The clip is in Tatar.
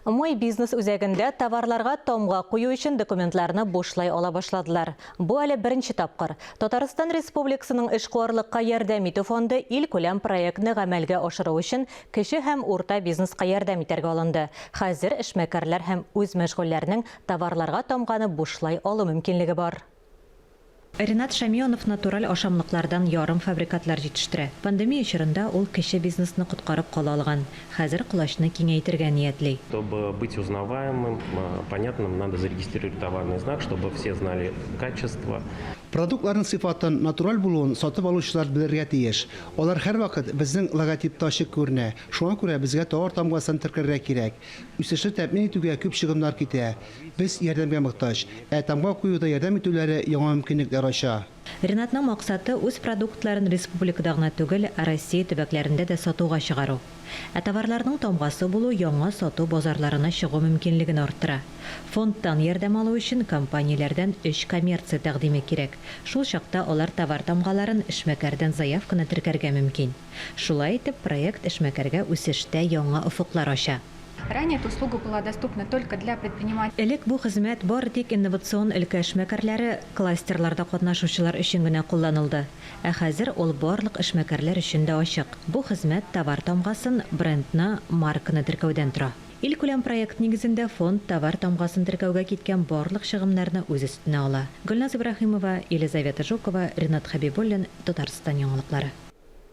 Мой бизнес үзәгендә товарларга тамга кую өчен документларны бушлай ала башладылар. Бу әле беренче тапкыр. Татарстан Республикасының эшкуарлыкка ярдәм итү фонды илкүләм проектны гамәлгә ашыру өчен кече һәм урта бизнеска ярдәм итәргә алынды. Хәзер эшмәкәрләр һәм үзмәшгульләрнең товарларга тамганы бушлай алу мөмкинлеге бар. Ренат Шамионов натураль ашамлыклардан ярымфабрикатлар җитештерә. Пандемия чорында ул кече бизнесны коткарып кала алган. Хәзер колачны киңәйтергә ниятли. Чтобы быть узнаваемым, понятным, надо зарегистрировать товарный знак, чтобы все знали качество. Продуктларның сыйфатын, натураль булуын сатып алучылар белергә тиеш. Алар һәрвакыт безнең логотипта ачык күренә. Шуңа күрә безгә товар тамгасын теркәргә кирәк. Үсешне тәэмин итүгә күп чыгымнар китә. Без ярдәмгә мохтаҗ. Ә тамга куюда ярдәм итүләре яңа мөмкинлекләр ача. Ренатның максаты, үз продуктларын республикада гына түгел, Россия төбәкләрендә дә сатуга чыгару. Ә товарларның тамгасы булу яңа сату базарларына чыгу мөмкинлеген арттыра. Фондтан ярдәм алу өчен компанияләрдән өч коммерция тәкъдиме кирәк. Шул чакта алар товар тамгаларын эшмәкәрдән заявканы теркәргә мөмкин. Шулай итеп, проект эшмәкәргә үсештә яңа офыклар ача. Ранее эта услуга была доступна только для предпринимателей. Элек бу хезмәт бары тик инновацион өлкә эшмәкәрләре, кластерларда катнашучылар өчен генә кулланылды. Ә хәзер ул барлык эшмәкәрләр өчен дә ачык. Бу хезмәт товар тамгасын, брендны, марканы теркәүдән тора. Илкүләм проект нигезендә фонд товар тамгасын теркәүгә киткән барлык чыгымнарны үз өстенә ала. Гөлназ Ибраһимова, Елизавета Жукова, Ренат Хәбибуллин, Татарстан яңалыклары.